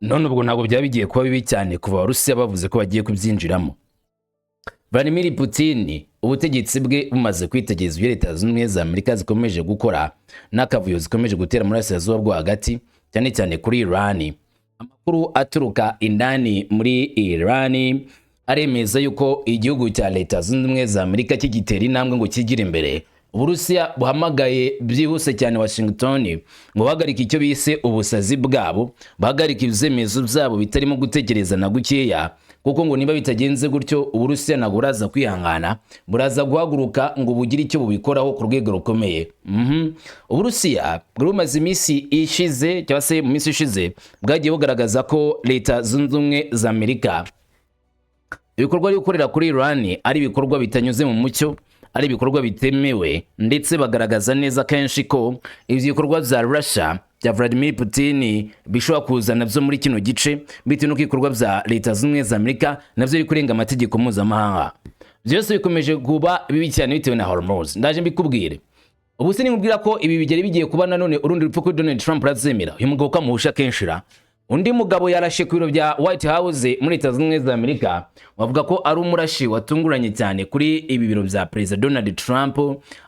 None ubwo ntabwo byaba bigiye kuba bibi cyane kuva Abarusiya bavuze ko bagiye kubyinjiramo? Vladimir Putin, ubutegetsi bwe bumaze kwitegereza ibyo Leta Zunze Ubumwe za Amerika zikomeje gukora n'akavuyo zikomeje gutera muri Burasirazuba bwo hagati, cyane cyane kuri Iran. Amakuru aturuka indani muri Iran aremeza yuko igihugu cya Leta Zunze Ubumwe za Amerika kigitera intambwe ngo kigire imbere, Uburusiya buhamagaye byihuse cyane Washington ngo bahagarike icyo bise ubusazi bwabo, bahagarike ibyemezo byabo bitarimo gutekereza na gukeya, kuko ngo niba bitagenze gutyo, Uburusiya ntabwo buraza kwihangana, buraza guhaguruka ngo bugire icyo bubikoraho ku rwego rukomeye. Uburusiya bwari bumaze iminsi ishize, cyangwa se mu minsi ishize, bwagiye bugaragaza ko Leta Zunze Ubumwe za Amerika ibikorwa biri gukorera kuri Iran ari ibikorwa bitanyuze mu mucyo, ari ibikorwa bitemewe, ndetse bagaragaza neza kenshi ko ibyo bikorwa bya Russia, bya Vladimir Putin, bishobora kuza nabyo muri kino gice, bitewe n'uko ibikorwa bya Leta Zunze Ubumwe za Amerika nabyo biri kurenga amategeko mpuzamahanga. Byose bikomeje kuba bibi cyane bitewe na Hormuz. Ndaje mbikubwire. Ubu se nimubwira ko ibi bigeri bigiye kuba nanone urundi rupfu kuri Donald Trump, urabyemera? Uyu mugabo ko amuhusha kenshi ra! Undi mugabo yarashe ku biro bya White House muri Leta Zunze Ubumwe za Amerika. Bavuga ko ari umurashi watunguranye cyane kuri ibi biro bya Perezida Donald Trump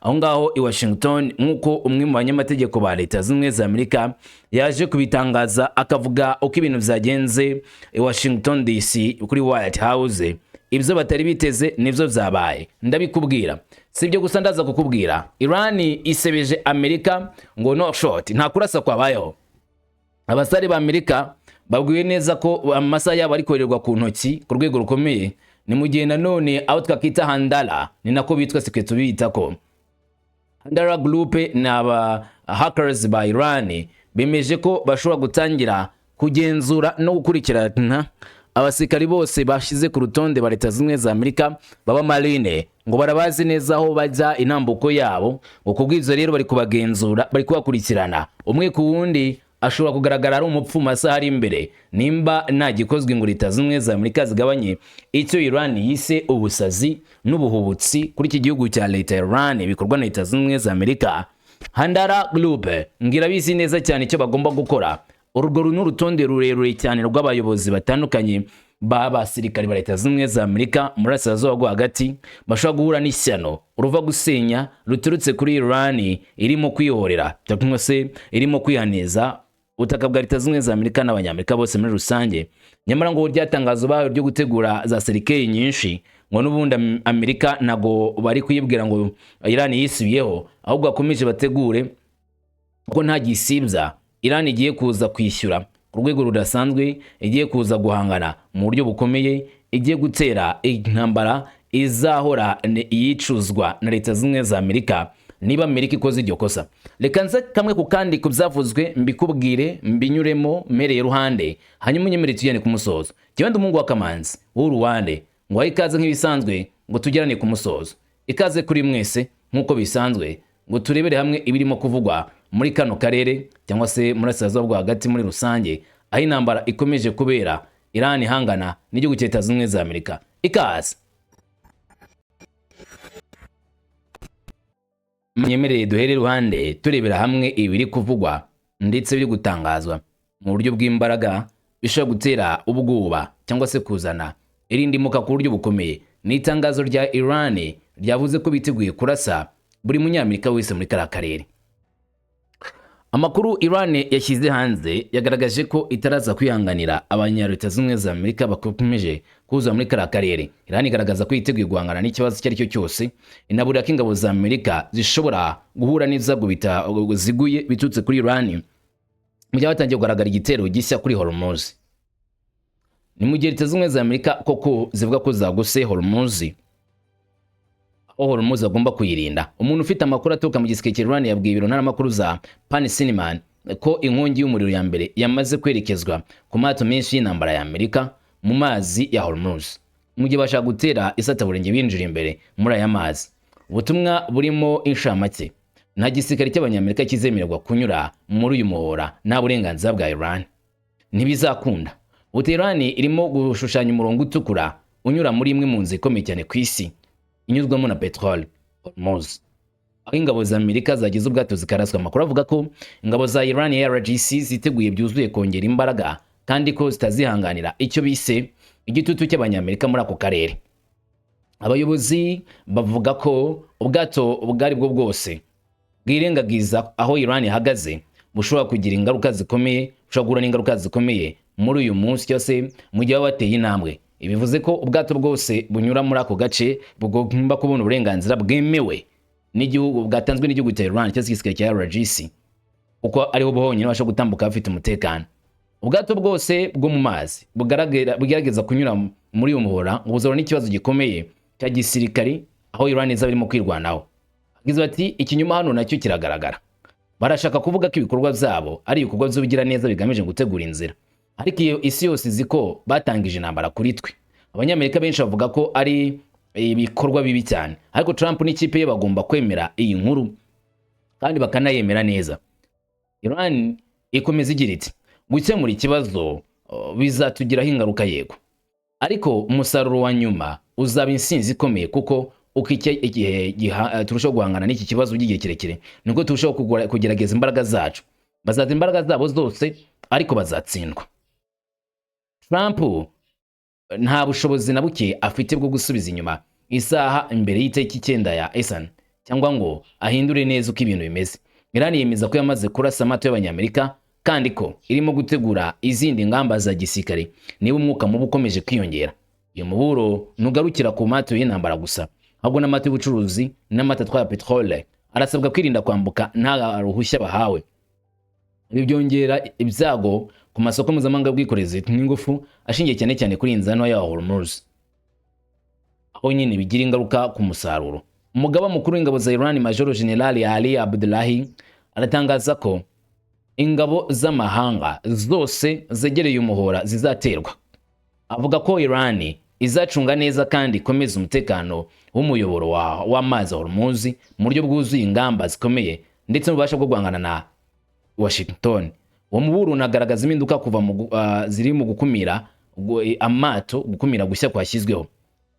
aho ngaho i Washington, nk'uko umwe mu banyamategeko ba Leta Zunze Ubumwe za Amerika yaje kubitangaza, akavuga uko ibintu byagenze i Washington DC kuri White House. Ibyo batari biteze nibyo byabaye, ndabikubwira. Si ibyo gusa, ndaza kukubwira Iran isebeje Amerika ngo no shot, nta kurasa kwabayeho. Abasare ba Amerika babwiwe neza ko amasaha yabo ari kohererwa ku ntoki ku rwego rukomeye. Ni mu gihe nanone aho twakita Handala, ni nako bitwa, sikwe tubita ko Handala Group, ni aba hackers ba Iran, bemeje ko bashobora gutangira kugenzura no gukurikirana abasirikari bose bashyize ku rutonde ba Leta Zunze Ubumwe za Amerika baba marine, ngo barabazi neza aho bajya, intambuko yabo. Ngo kubw'ibyo rero bari kubagenzura, bari kubakurikirana umwe ku wundi. Ashobora kugaragara ari umupfu mu masaha ari imbere nimba nta gikozwe ngo Leta Zunze Ubumwe za Amerika zigabanye icyo Iran yise ubusazi n'ubuhubutsi kuri iki gihugu cya leta ya Iran bikorwa na Leta Zunze Ubumwe za Amerika. Handala Group ngo irabizi neza cyane icyo bagomba gukora. Urwo ni urutonde rurerure cyane rw'abayobozi batandukanye b'abasirikari ba Leta Zunze Ubumwe za Amerika muri Burasirazuba bwo hagati bashobora guhura n'ishyano uruva gusenya ruturutse kuri Iran irimo kwihorera, cyangwa se irimo kwihaniza ubutaka bwa Leta Zunze Ubumwe za Amerika n'Abanyamerika bose muri rusange. Nyamara ngo ryatangazo bahawe ryo gutegura za serikeyi nyinshi, ngo n'ubundi Amerika ntago bari kuyibwira ngo Iran yisubiyeho, ahubwo bakomeje bategure ko nta gisibya Iran igiye kuza kwishyura ku rwego rudasanzwe, igiye kuza guhangana mu buryo bukomeye, igiye gutera intambara izahora yicuzwa na Leta Zunze Ubumwe za Amerika niba Amerika ikoze iryo kosa. Reka nze kamwe ku kandi ku byavuzwe mbikubwire, mbinyuremo mpereye ruhande, hanyuma unyemere tujyane ku musozo. Jyewe ndi umuhungu wa Kamanzi w'uruwande, ngo wahe ikaze nk'ibisanzwe ngo tugerane ku musozo. Ikaze kuri mwese nk'uko bisanzwe ngo turebere hamwe ibirimo kuvugwa muri kano karere, cyangwa se muri Burasirazuba bwo hagati muri rusange, aho intambara ikomeje kubera Iran ihangana n'igihugu cya Leta Zunze Ubumwe za Amerika. Ikaze, mwemereye duhere iruhande turebera hamwe ibiri kuvugwa ndetse biri gutangazwa mu buryo bw'imbaraga bishobora gutera ubwoba cyangwa se kuzana irindi muka ku buryo bukomeye. Ni itangazo rya Iran ryavuze ko biteguye kurasa buri Munyamerika wese muri kariya karere. Amakuru Iran yashyize hanze yagaragaje ko itaraza kwihanganira abanya-Leta Zunze Ubumwe za Amerika bakomeje kuza muri kariya karere. Iran igaragaza ko yiteguye guhangana n'ikibazo icyo ari cyo cyose, inaburira ko ingabo za Amerika zishobora guhura n'ibyago bitaziguye biturutse kuri Iran mu gihe hatangiye kugaragara igitero gishya kuri Hormuz. Ni mu gihe Leta Zunze Ubumwe za Amerika koko zivuga ko zagose Hormuz, aho Hormuz agomba kuyirinda. Umuntu ufite amakuru aturuka mu gisirikare cya Iran yabwiye ibiro ntaramakuru za Pan Cineman ko inkongi y'umuriro ya mbere yamaze kwerekezwa ku mato menshi y'intambara ya Amerika mu mazi ya Hormuz, mu gihe bashaka gutera isataburenge binjira imbere muri aya mazi. Ubutumwa burimo inshamake: nta gisirikare cy'Abanyamerika kizemererwa kunyura muri uyu muhora nta burenganzira bwa Iran, ntibizakunda. Ubu Iran irimo gushushanya umurongo utukura unyura muri imwe mu nzu ikomeye cyane ku isi inyuzwamo na peteroli, Hormuz, aho ingabo za Amerika zagize ubwato zikaraswa. Amakuru avuga ko ingabo za Iran, IRGC, ziteguye byuzuye kongera imbaraga kandi ko zitazihanganira icyo bise igitutu cy'Abanyamerika muri ako karere. Abayobozi bavuga ko ubwato ubwo ari bwo bwose bwirengagiza aho Iran ihagaze bushobora kugira ingaruka zikomeye, bushobora guhura n'ingaruka zikomeye muri uyu munsi cyangwa se mu gihe baba bateye intambwe. Bivuze ko ubwato bwose bunyura muri ako gace bugomba kubona uburenganzira bwemewe n'igihugu, bwatanzwe n'igihugu cya Iran cyangwa se igisirikare cya IRGC, kuko ariho honyine babasha gutambuka bafite umutekano. Ubwato bwose bwo mu mazi bugerageza kunyura muri uyu muhora ngo buzahura n'ikibazo gikomeye cya gisirikari, aho Iran izaba irimo kwirwanaho. Bagize bati: "Ikinyoma hano nacyo kiragaragara. Barashaka kuvuga ko ibikorwa byabo ari ibikorwa by'ubugiraneza bigamije gutegura inzira, ariko iyo isi yose izi ko batangije intambara kuri twe. Abanyamerika benshi bavuga ko ari ibikorwa bibi cyane, ariko Trump n'ikipe ye bagomba kwemera iyi nkuru kandi bakanayemera neza." Iran ikomeza igira iti: "Gukemura ikibazo bizatugiraho ingaruka, yego, ariko umusaruro wa nyuma uzaba insinzi ikomeye, kuko uko igihe turushaho guhangana n'iki kibazo by'igihe kirekire, niko turushaho kugerageza imbaraga zacu. Bazaza imbaraga zabo zose, ariko bazatsindwa. Trump nta bushobozi na buke afite bwo gusubiza inyuma isaha imbere y'itariki 9 ya Esan cyangwa ngo ahindure neza uko ibintu bimeze." Iran yemeza ko yamaze kurasa amato y'Abanyamerika kandi ko irimo gutegura izindi ngamba za gisirikare niba umwuka mubi ukomeje kwiyongera. Uyu muburo ntugarukira ku mato y'intambara gusa, ahubwo n'amato y'ubucuruzi n'amato atwara peterole arasabwa kwirinda kwambuka nta ruhushya bahawe. Ibi byongera ibyago ku masoko mpuzamahanga y'ubwikorezi n'ingufu, ashingiye cyane cyane kuri iyi nzira ntoya ya Hormuz, aho nyine bigira ingaruka ku musaruro. Umugaba mukuru w'ingabo za Iran, Major General Ali Abdullahi, aratangaza ko ingabo z'amahanga zose zegereye umuhora zizaterwa. Avuga ko Iran izacunga neza kandi ikomeza umutekano w'umuyoboro w'amazi wa Hormuz mu buryo bwuzuye ingamba zikomeye ndetse n'ububasha bwo guhangana na Washington. Uwo muburo unagaragaza impinduka kuva mu ziri mu gukumira amato, gukumira gushya kwashyizweho.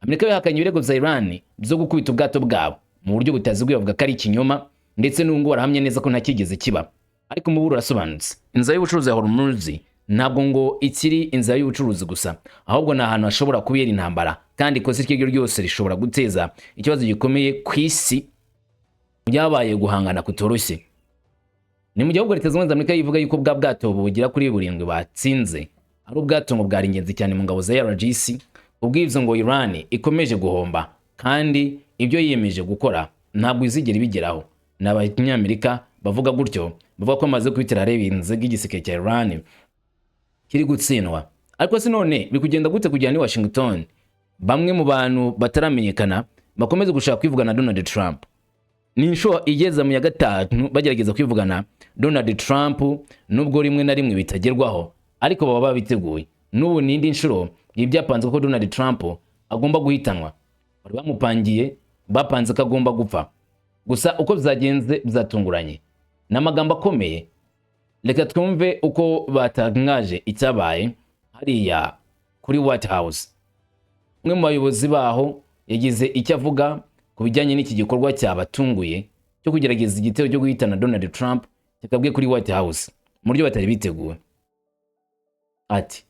Amerika yahakanye ibirego bya Iran byo gukubita ubwato bwabo mu buryo butaziguye, bavuga ko ari ikinyoma, ndetse n'ubu barahamya neza ko nta kigeze kiba. Ariko umuburo urasobanutse: inzira y'ubucuruzi ya Hormuz ntabwo ngo ikiri inzira y'ubucuruzi gusa, ahubwo ni ahantu hashobora kubera intambara, kandi ikosa iryo ari ryo ryose rishobora guteza ikibazo gikomeye ku isi. Byabaye guhangana kutoroshye. Ni mu gihugu Leta Zunze Ubumwe za Amerika yivuga yuko bwa bwato bugera kuri burindwi batsinze ari ubwato ngo bwari ingenzi cyane mu ngabo za IRGC. Ubw'ibyo ngo Iran ikomeje guhomba, kandi ibyo yiyemeje gukora ntabwo izigera ibigeraho. Ni Abanyamerika bavuga gutyo, bavuga ko bamaze kubitira areba inzego igisirikare cya Iran kiri gutsindwa. Ariko se none biri kugenda gute kugera ni Washington? Bamwe mu bantu bataramenyekana bakomeze gushaka kwivugana Donald Trump. Ni inshuro igeze mu ya gatanu bagerageza kwivugana Donald Trump, nubwo rimwe na rimwe bitagerwaho, ariko baba babiteguye. N'ubu ni indi nshuro ibi byapanzwe ko Donald Trump agomba guhitanwa. Bari bamupangiye, bapanze ko agomba gupfa, gusa uko byagenze byatunguranye. Ni amagambo akomeye. Reka twumve uko batangaje icyabaye hariya kuri White House. Umwe mu bayobozi baho yagize icyo avuga ku bijyanye n'iki gikorwa cyabatunguye cyo kugerageza igitero cyo guhitana Donald Trump cyakabwiye kuri White House mu buryo batari biteguye. Ati: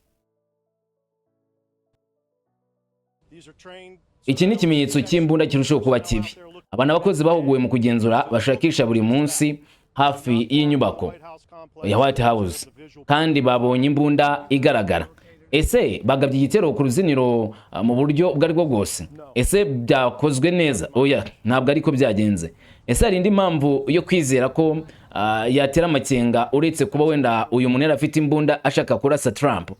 "Iki ni ikimenyetso cy'imbunda kirushaho kuba kibi. Aba ni abakozi bahuguwe mu kugenzura bashakisha buri munsi hafi y'inyubako ya White House, kandi babonye imbunda igaragara. Ese bagabye igitero ku ruziniro mu buryo ubwo aribwo bwose? Ese byakozwe neza? Oya, ntabwo ariko byagenze. Ese hari indi mpamvu yo kwizera ko yatera amakenga uretse kuba wenda uyu muntu yari afite imbunda ashaka kurasa Trump?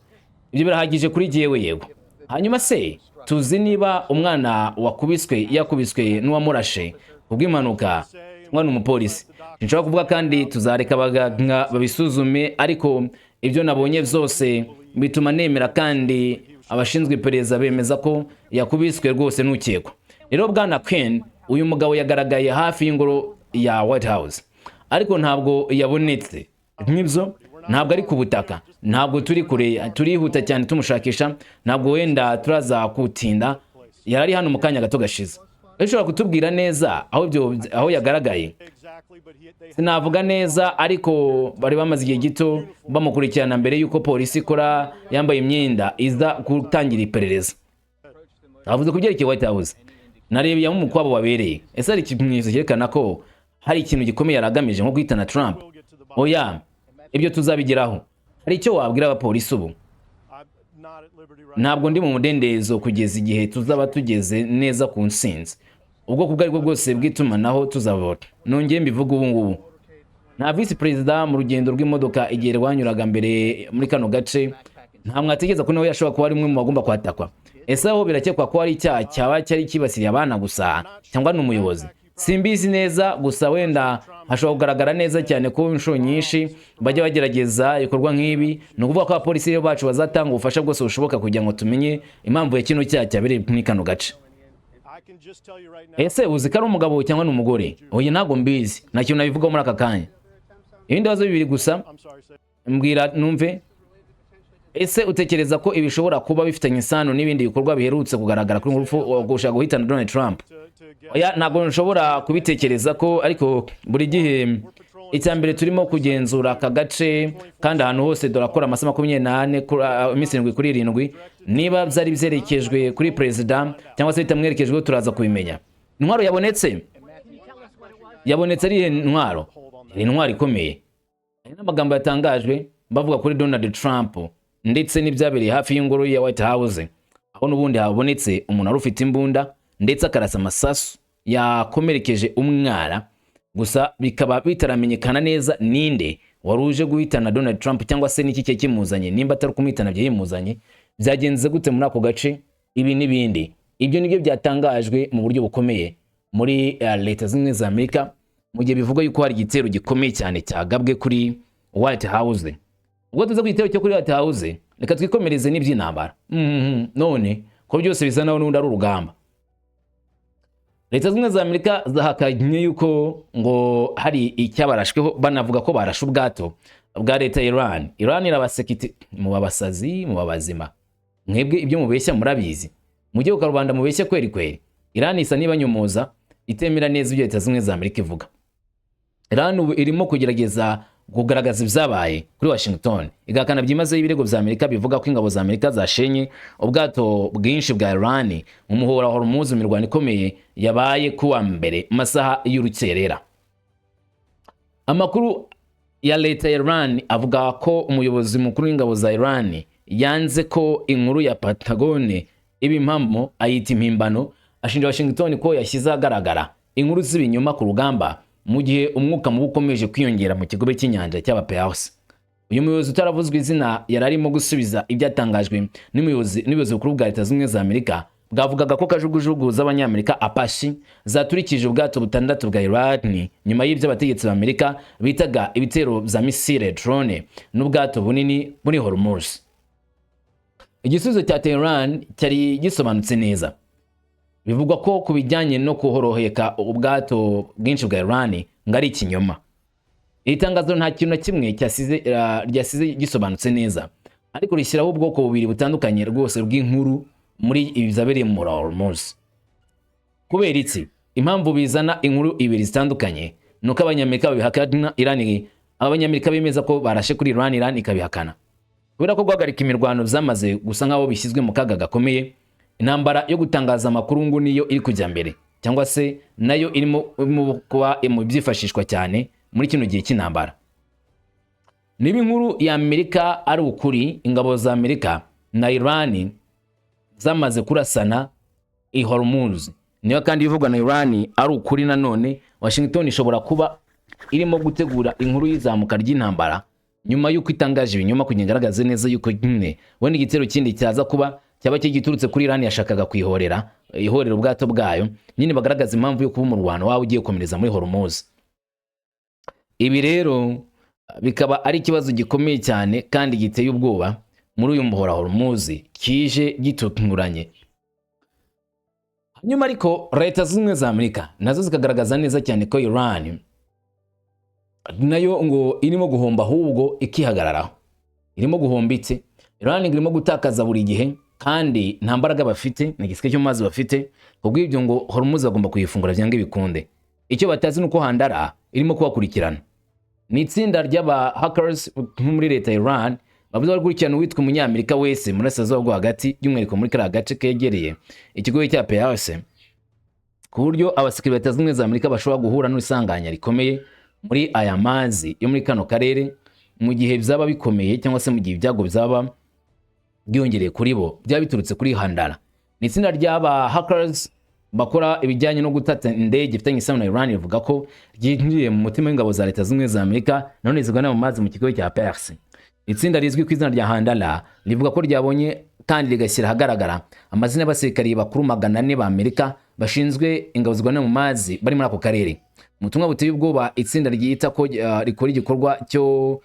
Ibyo birahagije kuri jyewe, yego. Hanyuma se tuzi niba umwana wakubiswe yakubiswe n'uwamurashe kubw'impanuka cyangwa ni umupolisi? Sinshobora kuvuga, kandi tuzareka abaganga babisuzume, ariko ibyo nabonye byose bituma nemera, kandi abashinzwe iperereza bemeza ko yakubiswe rwose n'ukekwa. Rero bwana Ken, uyu mugabo yagaragaye hafi y'ingoro ya White House, ariko ntabwo yabonetse. Nk'ibyo ntabwo ari ku butaka, ntabwo turi kure, turihuta cyane tumushakisha, ntabwo wenda turaza kutinda. Yari ari hano mu kanya gato gashize. Ushobora kutubwira neza aho yagaragaye?" Sinavuga neza, ariko bari bamaze igihe gito bamukurikirana mbere y'uko polisi ikora yambaye imyenda iza gutangira iperereza. Avuze ku byerekeye White House, narebye aho umukwabo wabereye. Ese hari ikimenyetso cyerekana ko hari ikintu gikomeye yari agamije, nko guhitana Trump? Oya, ibyo tuzabigeraho. Hari icyo wabwira abapolisi ubu? Ntabwo ndi mu mudendezo kugeza igihe tuzaba tugeze neza ku ntsinzi. Ubwoko ubwo aribwo bwose bw'itumanaho tuzabona. Nongeye mbivuga ubu ngubu, nta visi perezida mu rugendo rw'imodoka igihe rwanyuraga mbere muri kano gace. Nta mwatekereza ko nawe yashobora kuba ari umwe mu bagomba kwatakwa? Ese aho birakekwa ko ari icyaha cyaba cyari cyibasiriye abana gusa, cyangwa ni umuyobozi? Simbizi neza, gusa wenda hashobora kugaragara neza cyane ko inshuro nyinshi bajya bagerageza ibikorwa nk'ibi. Ni ukuvuga ko abapolisi rero bacu bazatanga ubufasha bwose bushoboka kugira ngo tumenye impamvu ya kino cyaha cyabereye muri kano gace. Ese uzi ko ari umugabo cyangwa ni umugore? Oya, ntabwo mbizi, nta kintu nabivugaho muri aka kanya. Ibindi bibazo bibiri gusa, mbwira numve. Ese utekereza ko ibi bishobora kuba bifitanye isano n'ibindi bikorwa biherutse kugaragara kuri urupfu gushaka guhitana Donald Trump? Oya, ntabwo nshobora kubitekereza ko, ariko buri gihe icya mbere turimo kugenzura aka gace kandi ahantu hose durakora amasaha 24, iminsi 7 kuri 7. Niba byari byerekejwe kuri perezida cyangwa se bitamwerekejweho, turaza kubimenya. Intwaro yabonetse, yabonetse ari intwaro, ni intwaro ikomeye. Aya ni amagambo yatangajwe bavuga kuri Donald Trump ndetse n'ibyabereye hafi y'ingoro ya White House, aho n'ubundi habonetse umuntu wari ufite imbunda ndetse akarasa amasasu yakomerekeje umwana, gusa bikaba bitaramenyekana neza ninde wari uje guhitana Donald Trump cyangwa se n'iki cyari kimuzanye. Nimba atari kumuhitana byari bimuzanye, byagenze gute muri ako gace, ibi n'ibindi. Ibyo nibyo byatangajwe mu buryo bukomeye muri Leta Zunze Ubumwe za Amerika, mu gihe bivugwa yuko hari igitero gikomeye cyane cyagabwe kuri White House. Ubwo tuza ku gitero cyo kuri White House, reka twikomereze n'iby'intambara. None ko byose bisa naho n'ubundi ari urugamba. Leta Zunze Ubumwe za Amerika zahakanye yuko ngo hari icyabarashweho, banavuga ko barashe ubwato bwa leta ya Iran. Iran irabaseka iti: "Muba basazi, muba bazima mwebwe, ibyo mubeshya murabizi, mujye ku karubanda mubeshye kweri kweri." Iran isa n'ibanyomoza, itemera neza ibyo Leta Zunze Ubumwe za Amerika ivuga. Iran ubu irimo kugerageza kugaragaza ibyabaye kuri Washington, igahakana byimazeyo ibirego bya Amerika bivuga ko ingabo za Amerika zashenye ubwato bwinshi bwa Iran mu muhora wa Hormuz mu mirwano ikomeye yabaye kuwa mbere mu masaha y'urukerera. Amakuru ya leta ya Iran avuga ko umuyobozi mukuru w'ingabo za Iran yanze ko inkuru ya Pentagone iba impamo, ayita impimbano, ashinja Washington ko yashyize ahagaragara inkuru z'ibinyoma ku rugamba mu gihe umwuka mubi ukomeje kwiyongera mu kigobe cy'inyanja cy'Abaperse. Uyu muyobozi utaravuzwe izina yari arimo gusubiza ibyatangajwe n'ubuyobozi bukuru bwa Leta Zunze Ubumwe za Amerika, bwavugaga ko kajugujugu z'Abanyamerika Apache zaturikije ubwato butandatu bwa Iran nyuma y'ibyo abategetsi ba Amerika bitaga ibitero bya misile drone n'ubwato bunini muri Hormuz. Igisubizo cya Tehran cyari gisobanutse neza. Bivugwa ko ku bijyanye no kuhoroheka ubwato bwinshi bwa Iran ngo ari ikinyoma. Iri tangazo nta kintu na kimwe cyasize ryasize gisobanutse neza, ariko rishyiraho ubwoko bubiri butandukanye rwose bw'inkuru muri ibi byabereye mu Hormuz. Kubera iki? Impamvu bizana inkuru ibiri zitandukanye ni uko Abanyamerika babihakana, Iran, Abanyamerika bemeza ko barashe kuri Iran, Iran ikabihakana. Kubera ko guhagarika imirwano byamaze gusa nk'aho bishyizwe mu kaga gakomeye, intambara yo gutangaza amakuru ngo niyo iri kujya mbere, cyangwa se nayo irimo kuba mu byifashishwa cyane muri kino gihe cy'intambara. Niba inkuru ya Amerika ari ukuri, ingabo za Amerika na Iran zamaze kurasana i Hormuz. Niba kandi ibivugwa na Iran ari ukuri nanone, Washington ishobora kuba irimo gutegura inkuru y'izamuka ry'intambara nyuma y'uko itangaje ibinyoma, kugira ngo igaragaze neza yuko nyine wenda igitero kindi cyaza kuba cyaba giturutse kuri Iran yashakaga kwihorera, ihorera ubwato bwayo nyine, bagaragaza impamvu yo kuba umurwano waba ugiye gukomereza muri Hormuz. Ibi rero bikaba ari ikibazo gikomeye cyane kandi giteye ubwoba muri uyu muhora Hormuz, kije gitunguranye. Hanyuma ariko Leta Zunze Ubumwe za Amerika nazo zikagaragaza neza cyane ko Iran nayo ngo irimo guhomba, ahubwo ikihagararaho. Irimo guhomba iki? Iran ngo irimo gutakaza buri gihe kandi nta mbaraga bafite, ni igisike cyo mu mazi bafite. Kubw'ibyo ngo Hormuz bagomba kuyifungura byange bikunde. Icyo batazi ni uko Handala irimo kubakurikirana. Ni itsinda ry'aba hackers nko muri leta ya Iran bavuze bari gukurikirana uwitwa umunyamerika wese muri Burasirazuba bwo hagati, by'umwihariko muri kariya gace kegereye ikigo cya Perse, ku buryo abasirikare ba Leta Zunze Ubumwe za Amerika bashobora guhura n'isanganya rikomeye muri aya mazi yo muri kano karere mu gihe byaba bikomeye, cyangwa se mu gihe ibyago byaba byiyongereye kuri bo byaba biturutse kuri Handala. Ni itsinda ry'aba hackers bakora ibijyanye no gutata indege ifitanye isano na Iran, rivuga ko ryinjiye mu mutima w'ingabo za Leta Zunze Ubumwe za Amerika none zigana mu mazi mu kigo cya Perse. Itsinda rizwi ku izina rya Handala rivuga ko ryabonye kandi rigashyira ahagaragara amazina y'abasirikari bakuru 400 ba Amerika bashinzwe ingabo zirwanira mu mazi bari muri ako karere. Mu butumwa buteye ubwoba, itsinda ryita ko rikora igikorwa cyo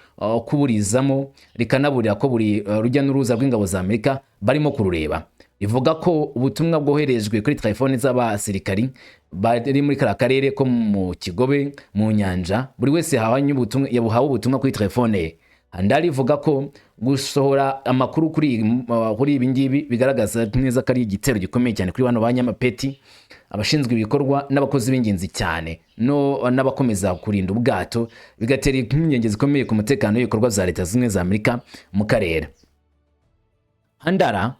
kuburizamo, rikanaburira ko buri rujya n'uruza rw'ingabo za Amerika barimo kurureba. Rivuga ko ubutumwa bwoherejwe kuri telefoni z'abasirikari bari muri kariya karere ko mu kigobe mu nyanja, buri wese yabuhawe ubutumwa kuri telefone ye. Handala ivuga ko gusohora amakuru kuri ibi ngibi bigaragaza neza ko ari igitero gikomeye cyane kuri bano banyamapeti, abashinzwe ibikorwa n'abakozi b'ingenzi cyane no n'abakomeza kurinda ubwato, bigatera impungenge zikomeye ku mutekano w'ibikorwa bya Leta Zunze Ubumwe za Amerika mu karere. Handala,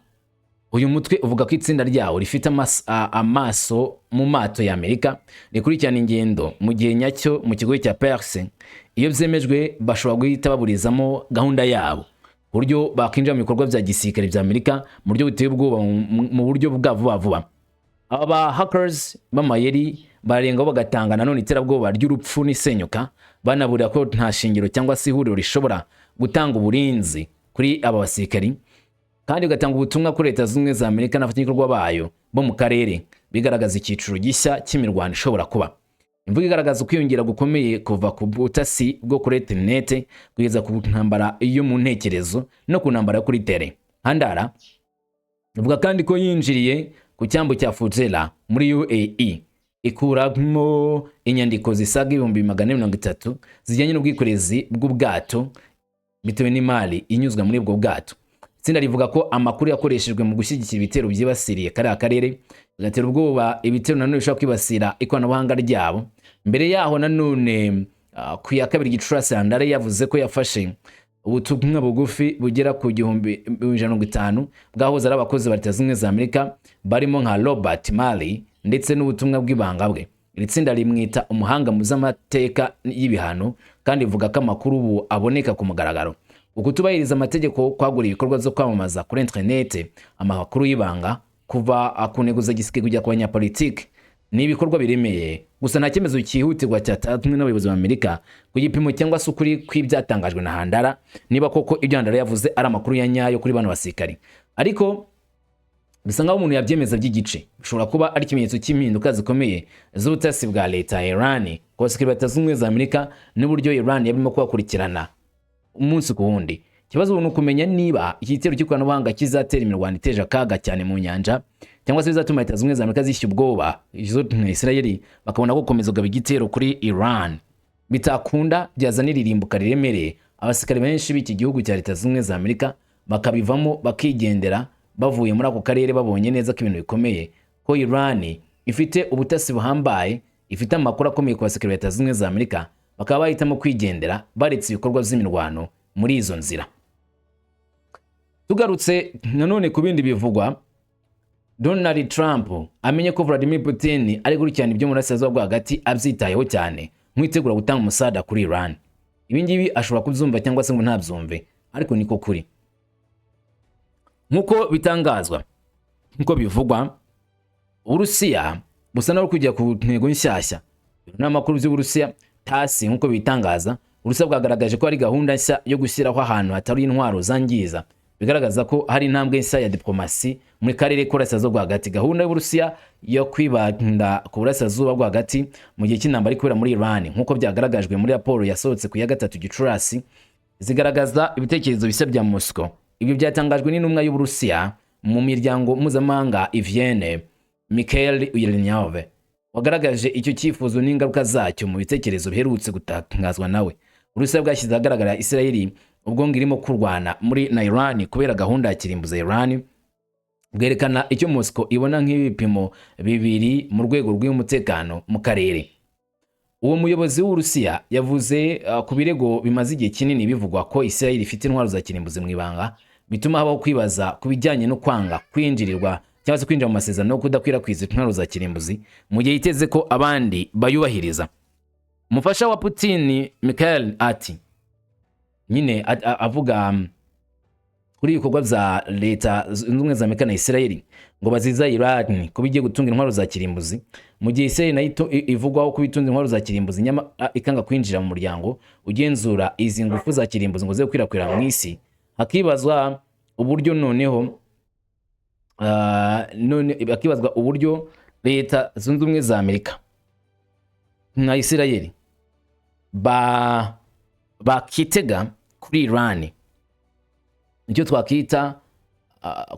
uyu mutwe uvuga ko itsinda ryawo rifite amaso mu mato ya Amerika, rikurikirana ingendo mu gihe nyacyo mu kigo cya Perse. Iyo byemejwe, bashobora guhita baburizamo gahunda yabo ku buryo bakinjira mu bikorwa bya gisirikare bya Amerika mu buryo buteye ubwoba, mu buryo bwa vuba vuba. Aba ba hackers b'amayeri barengaho bagatanga nanone iterabwoba ry'urupfu n'isenyuka, banaburira ko nta shingiro cyangwa se ihuriro rishobora gutanga uburinzi kuri aba basirikari, kandi bigatanga ubutumwa kuri Leta Zunze Ubumwe za Amerika n'abafatanyabikorwa bayo bo mu karere, bigaragaza icyiciro gishya cy'imirwano ishobora kuba. Imvugo igaragaza ukwiyongera gukomeye kuva ku butasi bwo kuri interinete kugeza ku ntambara yo mu ntekerezo no ku ntambara yo kuri terrain. Handala ivuga kandi ko yinjiriye ku cyambu cya Fujairah muri UAE, ikuramo inyandiko zisaga 430,000 zijyanye n'ubwikorezi bw'ubwato bitewe n'imari inyuzwa muri ubwo bwato. Itsinda rivuga ko amakuru yakoreshejwe mu gushyigikira ibitero byibasiriye kariya karere, bigatera ubwoba ibitero nanone bishobora kwibasira ikoranabuhanga ryabo. Mbere yaho nanone, ku ya 2 Gicurasi, Handala yavuze ko yafashe ubutumwa bugufi bugera ku 1150 bwahoze ari abakozi ba Leta Zunze Ubumwe za Amerika barimo nka Robert Malley, ndetse n'ubutumwa bw'ibanga bwe. Iri tsinda rimwita umuhanga mu z'amateka y'ibihano, kandi rivuga ko amakuru ubu aboneka ku mugaragaro. Ukutubahiriza amategeko, kwagura ibikorwa byo kwamamaza kuri interinete amakuru y'ibanga, kuva ku ntego za gisirikare kujya ku banyapolitike, ni ibikorwa biremeye. Gusa nta cyemezo cyihutirwa cyatanzwe n'abayobozi ba Amerika ku gipimo cyangwa se ukuri kw'ibyatangajwe na Handala, niba koko ibyo Handala yavuze ari amakuru ya nyayo kuri bano basirikari. Ariko bisa nkaho umuntu yabyemeza by'igice, bishobora kuba ari ikimenyetso cy'impinduka zikomeye z'ubutasi bwa leta ya Iran ku basirikare ba Leta Zunze Ubumwe za Amerika n'uburyo Iran yarimo kubakurikirana umunsi ku wundi. Ikibazo ubu ni ukumenya niba iki gitero cy'ikoranabuhanga kizatera imirwano iteje akaga cyane mu nyanja, cyangwa se bizatuma Leta Zunze Ubumwe za Amerika zishya ubwoba izo Israel, bakabona ko gukomeza kugaba igitero kuri Iran bitakunda, byazanira irimbuka riremereye, abasirikare benshi b'iki gihugu cya Leta Zunze Ubumwe za Amerika bakabivamo, bakigendera bavuye muri ako karere, babonye neza ko ibintu bikomeye, ko Iran ifite ubutasi buhambaye, ifite amakuru akomeye ku basirikare ba Leta Zunze Ubumwe za Amerika, bakaba bahitamo kwigendera baretse ibikorwa by'imirwano muri izo nzira. Tugarutse nanone ku bindi bivugwa, Donald Trump amenye ko Vladimir Putin ari gukurikirana ibyo mu burasirazuba bwo hagati abyitayeho cyane, nk'itegura gutanga umusada kuri Iran. Ibi ngibi ashobora kubyumva cyangwa se ngo ntabyumve, ariko niko kuri. Nk'uko bitangazwa, nk'uko bivugwa, Uburusiya busa n'aho kujya ku ntego nshyashya. N'amakuru by'Uburusiya TASS nk'uko bitangaza, Uburusiya bwagaragaje ko hari gahunda nshya yo gushyiraho ahantu hatari intwaro zangiza, bigaragaza ko hari intambwe nshya ya diplomasi muri karere k'Uburasirazuba bwo hagati. Gahunda y'Uburusiya yo kwibanda ku Burasirazuba bwo hagati mu gihe cy'intambara iri kubera muri Iran, nk'uko byagaragajwe muri raporo yasohotse ku ya 3 Gicurasi, zigaragaza ibitekerezo bishya bya Moscow. Ibyo byatangajwe n'intumwa y'Uburusiya mu miryango mpuzamahanga i Vienne, Mikhail Ulyanov, wagaragaje icyo cyifuzo n'ingaruka zacyo mu bitekerezo biherutse gutangazwa nawe. Uburusiya bwashyize ahagaragara Israel ubwo ngo irimo kurwana muri na Iran kubera gahunda ya kirimbuza Iran, bwerekana icyo Moscow ibona nk'ibipimo bibiri mu rwego rw'umutekano mu karere. Uwo muyobozi w'Uburusiya yavuze ku birego bimaze igihe kinini bivugwa ko Israel ifite intwaro za kirimbuzi mu ibanga, bituma habaho kwibaza ku bijyanye no kwanga kwinjirirwa cyangwa se kwinjira mu masezerano yo kudakwirakwiza intwaro za kirimbuzi mu gihe yiteze ko abandi bayubahiriza. Umufasha wa Putin Mikhail ati nyine avuga kuri ibikorwa bya Leta Zunze Ubumwe za Amerika na Israel ngo baziza Iran kuba igiye gutunga intwaro za kirimbuzi, mu gihe Israel nayo ivugwaho kuba itunze intwaro za kirimbuzi, nyama ikanga kwinjira mu muryango ugenzura izi ngufu za kirimbuzi ngo zize gukwirakwira mu isi, hakibazwa uburyo noneho none hakibazwa uburyo Leta Zunze Ubumwe za Amerika na Israel bakitega kuri Iran icyo twakita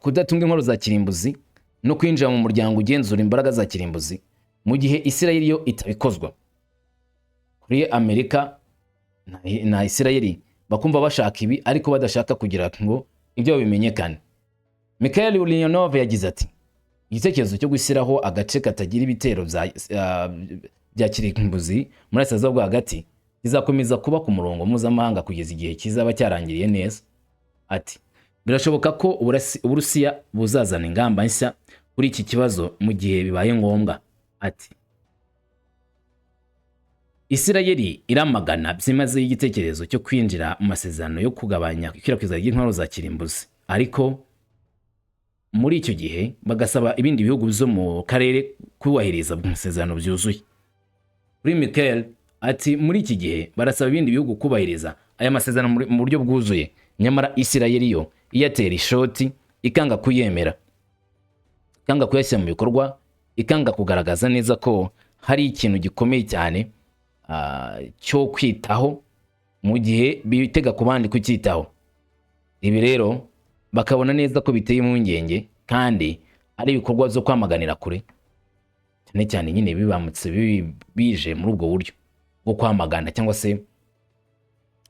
kudatunga intwaro za kirimbuzi no kwinjira mu muryango ugenzura imbaraga za kirimbuzi, mu gihe Israel yo itabikozwa. Kuri Amerika na Israel bakumva bashaka ibi ariko badashaka kugira ngo ibyo bimenyekane. Mikhail Ulyanov yagize ati: "Igitekerezo cyo gushyiraho agace katagira ibitero bya kirimbuzi muri Burasirazuba bwo Hagati kizakomeza kuba ku murongo mpuzamahanga kugeza igihe kizaba cyarangiriye neza." Ati: "Birashoboka ko Uburusiya buzazana ingamba nshya kuri iki kibazo mu gihe bibaye ngombwa." Ati: "Isirayeli iramagana byimazeyo igitekerezo cyo kwinjira mu masezerano yo kugabanya ikwirakwizwa ry'intwaro za kirimbuzi, ariko muri icyo gihe bagasaba ibindi bihugu byo mu karere kubahiriza amasezerano byuzuye." Kuri Michael ati: "Muri iki gihe barasaba ibindi bihugu kubahiriza aya masezerano mu buryo bwuzuye, nyamara Isirayeli yo iyatera ishoti, ikanga kuyemera, ikanga kuyashyira mu bikorwa, ikanga kugaragaza neza ko hari ikintu gikomeye cyane cyo kwitaho mu gihe bitega ku bandi kucyitaho." Ibi rero bakabona neza ko biteye impungenge kandi ari ibikorwa byo kwamaganira kure, cyane cyane nyine bibamutse bije muri ubwo buryo bwo kwamagana cyangwa se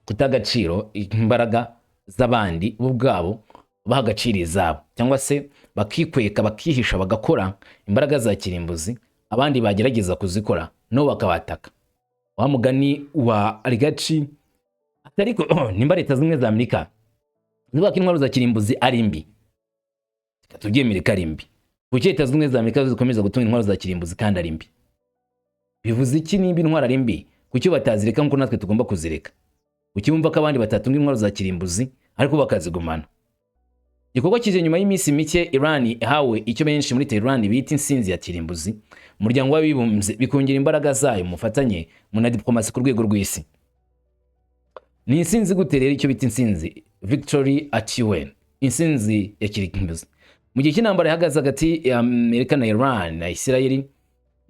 kuta agaciro imbaraga z'abandi, bo ubwabo baha agaciro izabo, cyangwa se bakikweka, bakihisha, bagakora imbaraga za kirimbuzi, abandi bagerageza kuzikora nabo bakabataka. Wa mugani wa oligarchy, ariko nimba Leta Zimwe za Amerika zivuga ko intwaro za kirimbuzi ari mbi, reka tubyemere ko ari mbi, kuki Leta Zunze Ubumwe za Amerika zikomeza gutunga intwaro za kirimbuzi kandi ari mbi? Bivuze iki? Nimba intwaro ari mbi, kuki batazireka nk'uko natwe tugomba kuzireka? Kuki bumva ko abandi batatunga intwaro za kirimbuzi ariko bakazigumana? Igikorwa kije nyuma y'iminsi mike Iran ihawe icyo benshi muri Tehran bita insinzi ya kirimbuzi, Umuryango w'Abibumbye, bikongera imbaraga zayo mu bufatanye mu na diplomasi ku rwego rw'isi. Ni insinzi gute rero? Icyo bita insinzi, victory at UN, insinzi ya kirimbuzi mu gihe cy'intambara ihagaze hagati ya Amerika na Iran na Israel,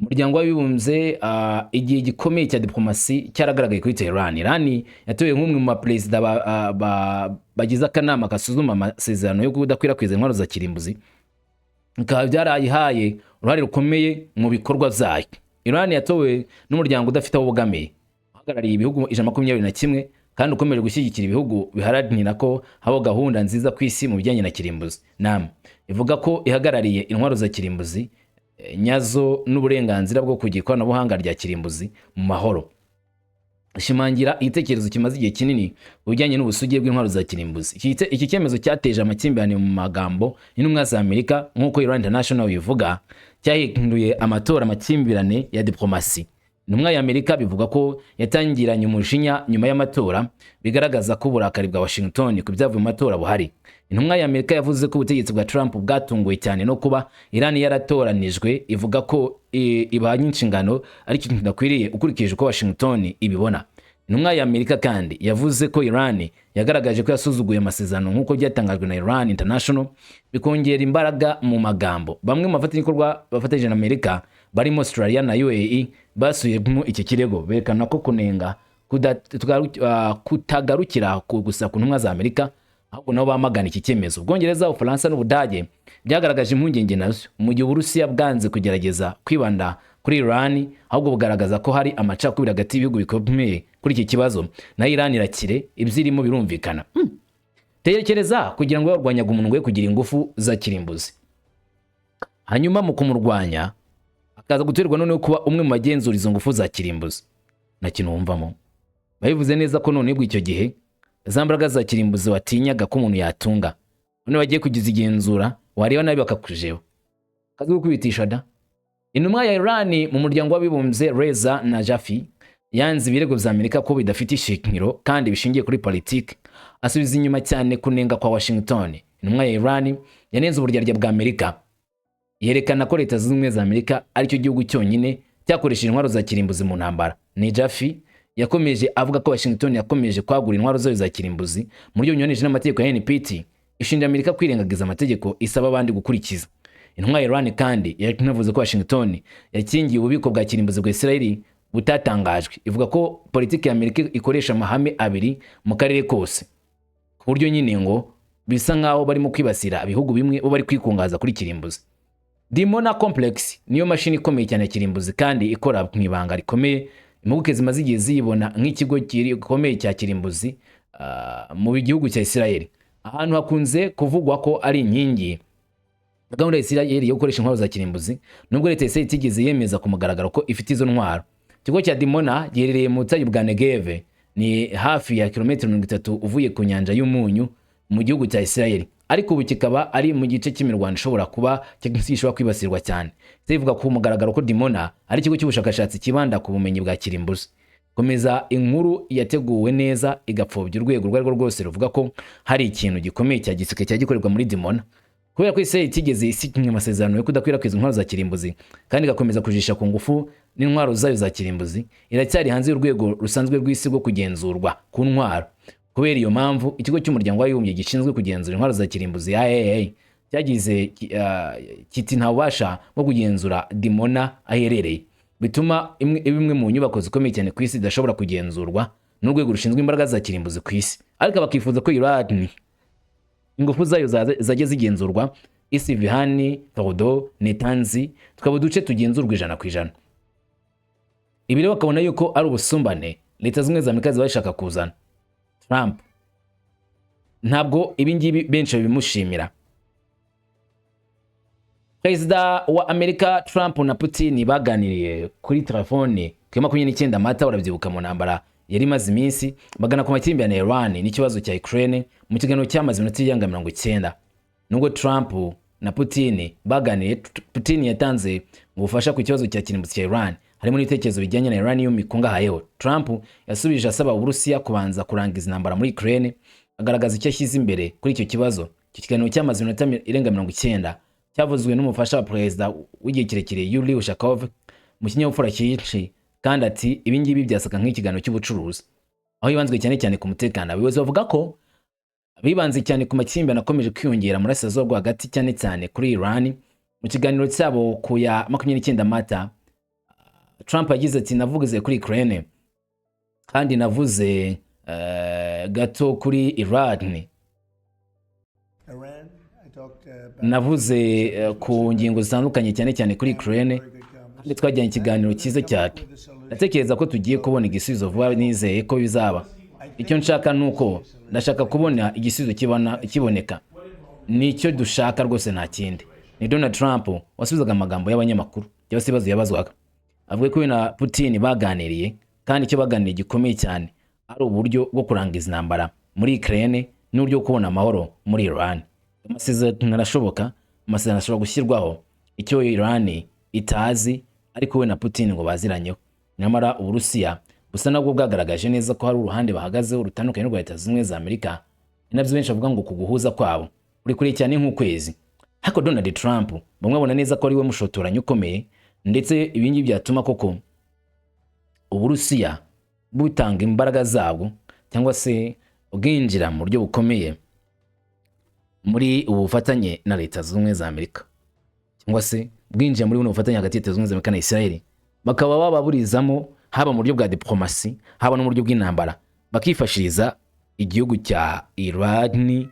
Umuryango w'Abibumbye, igihe gikomeye cya diplomasi cyaragaragaye kuri Tehran. Iran yatowe nk'umwe mu baperezida bagize akanama gasuzuma amasezerano yo kudakwirakwiza intwaro za kirimbuzi, bikaba byarayihaye uruhare rukomeye mu bikorwa byayo. Iran yatowe n'umuryango udafite aho ubogamiye uhagarariye ibihugu 121 kandi ukomeje gushyigikira ibihugu biharanira ko habaho gahunda nziza ku isi mu bijyanye na kirimbuzi. Nam ivuga ko ihagarariye intwaro za kirimbuzi nyazo n'uburenganzira bwo kugira ikoranabuhanga rya kirimbuzi mu mahoro. Ishimangira igitekerezo kimaze igihe kinini ku bijyanye n'ubusugire bw'intwaro za kirimbuzi. Iki cyemezo cyateje amakimbirane mu magambo y'intumwa za Amerika, nk'uko Iran International bivuga, cyahinduye amatora amakimbirane ya diplomasi. Intumwa ya Amerika bivuga ko yatangiranye umujinya nyuma y'amatora, bigaragaza ko uburakari bwa Washington ku byavuye mu matora buhari. Intumwa ya Amerika yavuze ko ubutegetsi bwa Trump bwatunguwe cyane no kuba Iran yaratoranijwe, ivuga ko ibanye inshingano ari ikintu kidakwiriye ukurikije uko Washington ibibona. Intumwa ya Amerika kandi yavuze ko Iran yagaragaje ko yasuzuguye amasezerano, nk'uko byatangajwe na Iran International, bikongera imbaraga mu magambo. Bamwe mu bafatanyabikorwa bafatanyije na Amerika barimo Australia na UAE basubiyemo iki kirego, berekana ko kunenga kutagarukira gusa ku ntumwa za Amerika, ahubwo nabo bamagana iki cyemezo. Ubwongereza, Ubufaransa n'Ubudage byagaragaje impungenge nazo, mu gihe Uburusiya bwanze kugerageza kwibanda kuri Iran, ahubwo bugaragaza ko hari amacakubiri hagati y'ibihugu bikomeye kuri iki kibazo. Nayo Iran irakire, ibyo irimo birumvikana. Tekereza kugira ngo barwanyaga umuntu ngo ye kugira ingufu za kirimbuzi, hanyuma mu kumurwanya akaza guterwa noneho kuba umwe mu bagenzura izo ngufu za kirimbuzi. Nta kintu wumvamo. Babivuze neza ko none icyo gihe za mbaraga za kirimbuzi watinyaga ko umuntu yatunga, none bagiye kugiza igenzura, wareba nabi bakakujeho kazi gukubitisha da. Intumwa ya Iran mu Muryango w'Abibumbye, Reza Najafi, yanze ibirego vya Amerika ko bidafite ishingiro kandi bishingiye kuri politiki, asubiza inyuma cyane kunenga kwa Washington. Intumwa ya Iran yanenze uburyarya bwa Amerika, yerekana ko Leta Zunze Ubumwe za Amerika aricyo gihugu cyonyine cyakoresheje intwaro za kirimbuzi mu ntambara. Najafi yakomeje avuga ko Washington yakomeje kwagura intwaro zayo za kirimbuzi mu buryo bunyuranije n'amategeko ya NPT, ishinja Amerika kwirengagiza amategeko isaba abandi gukurikiza. Intumwa ya Iran kandi yanavuze ko Washington yakingiye ububiko bwa kirimbuzi bwa Israel butatangajwe, ivuga ko politiki ya Amerika ikoresha amahame abiri mu karere kose, ku buryo nyine ngo bisa nkaho barimo kwibasira ibihugu bimwe, bo bari kwikungahaza kuri kirimbuzi. Dimona Complex niyo mashini ikomeye cyane ya kirimbuzi kandi ikora mu ibanga rikomeye. Impuguke zimaze igihe ziyibona nk'ikigo gikomeye cya kirimbuzi mu gihugu cya Israel, ahantu hakunze kuvugwa ko ari inkingi gahunda ya Israel yo gukoresha intwaro za kirimbuzi, nubwo leta ya Israel itigeze yemeza ku mugaragaro ko ifite izo ntwaro. Ikigo cya Dimona giherereye mu butayu bwa Negev, ni hafi ya kilometero 30 uvuye ku Nyanja y'Umunyu mu gihugu cya Israel, ariko ubu kikaba ari mu gice cy'imirwano ishobora kuba gishobora kwibasirwa cyane. Israel ivuga ku mugaragaro ko Dimona ari ikigo cy'ubushakashatsi kibanda ku bumenyi bwa kirimbuzi. Komeza inkuru yateguwe neza igapfobya urwego urwo ari rwo rwose ruvuga ko hari ikintu gikomeye cya gisirikare cya gikorerwa muri Dimona. Kubera ko Israel itigeze isinya amasezerano yo kudakwirakwiza intwaro za kirimbuzi kandi igakomeza kujisha ku ngufu n'intwaro zayo za kirimbuzi, iracyari hanze y'urwego rusanzwe rw'isi rwo kugenzurwa ku ntwaro. Kubera iyo mpamvu, ikigo cy'Umuryango w'Abibumbye gishinzwe kugenzura intwaro za kirimbuzi, IAEA, cyagize kiti nta bubasha bwo kugenzura Dimona aherereye, bituma imwe mu nyubako zikomeye cyane ku isi idashobora kugenzurwa n'urwego rushinzwe imbaraga za kirimbuzi ku isi. Ariko bakifuza ko Iran ingufu zayo zajya zigenzurwa. Isfahan, Fordo, Natanz tukaba uduce tugenzurwa 100%. Ibi rero bakabona yuko ari ubusumbane Leta Zimwe za Amerika ziba zishaka kuzana. Trump ntabwo ibi ngibi benshi babimushimira. Perezida wa Amerika Trump na Putin baganiriye kuri telefone ku ya 29 Mata, urabyibuka, mu ntambara yari imaze iminsi bagana ku makimbirane ya Iran n'ikibazo cya Ukraine, mu kiganiro cyamaze iminota irenga 90. Nubwo Trump na Putin baganiriye, Putin yatanze ubufasha ku kibazo cya kirimbuzi cya Iran, harimo n'ibitekerezo bijyanye na uranium ikungahayeho. Trump yasubije asaba Uburusiya kubanza kurangiza intambara muri Ukraine, agaragaza icyo ashyize imbere kuri icyo kibazo. Icyo kiganiro cyamaze iminota irenga 90 cyavuzwe n'umufasha wa perezida w'igihe kirekire Yuri Ushakov mu kinyabupfura cyinshi, kandi ati ibi ngibi byasaga nk'ikiganiro cy'ubucuruzi, aho hibanzwe cyane cyane ku mutekano. Abayobozi bavuga ko bibanze cyane ku makimbirane akomeje kwiyongera mu Burasirazuba bwo Hagati, cyane cyane kuri Iran. Mu kiganiro cyabo ku ya 29 Mata, Trump yagize ati: "Navuze kuri Ukraine kandi navuze gato kuri Iran." Iran, I talked about Navuze ku ngingo zitandukanye, cyane cyane kuri Ukraine, kandi twajyanye ikiganiro cyiza cyane. Ndatekereza ko tugiye kubona igisubizo vuba, nizeye ko bizaba. Icyo nshaka ni uko ndashaka kubona igisubizo kiboneka, nicyo dushaka rwose, nta kindi." Ni Donald Trump wasubizaga amagambo y'abanyamakuru cyangwa se ibibazo yabazwaga, avuga ko we na Putin baganiriye, kandi icyo baganiriye gikomeye cyane ari uburyo bwo kurangiza intambara muri Ukraine n'uburyo bwo kubona amahoro muri Iran. Amasezerano arashoboka, amasezerano ashobora gushyirwaho, icyo Iran itazi ariko we na Putin ngo baziranyeho. Nyamara Uburusiya busa nabwo bwagaragaje neza ko hari uruhande bahagazeho rutandukanye n'urwa Leta Zunze Ubumwe za Amerika. Ni nabyo benshi bavuga ngo ku guhuza kwabo kuri kure cyane nk'ukwezi. Ariko Donald Trump bamwe babona neza ko ari we mushotoranyi ukomeye, ndetse ibi ngibi byatuma koko Uburusiya butanga imbaraga zabwo cyangwa se bwinjira mu buryo bukomeye muri ubu bufatanye na Leta Zunze Ubumwe za Amerika, cyangwa se bwinjira muri buno bufatanye hagati ya Leta Zunze Ubumwe za Amerika na Israel, bakaba bababurizamo haba mu buryo bwa diplomasi, haba no mu buryo bw'intambara, bakifashiriza igihugu cya Iran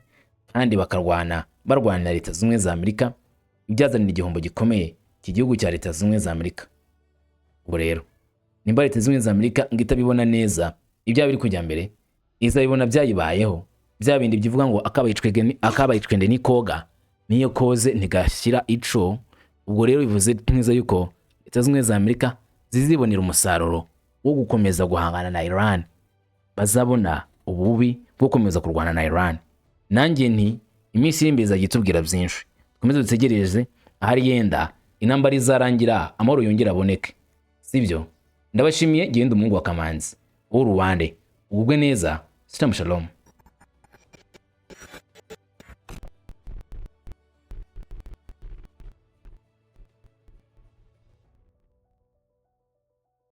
kandi bakarwana barwanira Leta Zunze Ubumwe za Amerika, ibyazanira igihombo gikomeye iki gihugu cya Leta Zunze Ubumwe za Amerika. Ubwo rero nimba Leta Zunze Ubumwe za Amerika ngo itabibona neza ibyaba biri kujya mbere, izabibona byayibayeho, bya bindi bivuga ngo akabaye icwende ni koga, niyo koze ntigashyira ico. Ubwo rero bivuze neza yuko Leta Zunze Ubumwe za Amerika zizibonera umusaruro. wo gukomeza guhangana na Iran, bazabona ububi bwo gukomeza kurwana na Iran. Nanjye nti iminsi iri imbere izajya itubwira byinshi. Dukomeze dutegereze ahari yenda intambara izarangira, amahoro yongere aboneke, sibyo? Ndabashimiye. Genda umuhungu wa Kamanzi w'uruwande, ugubwe neza. Shalom shalom.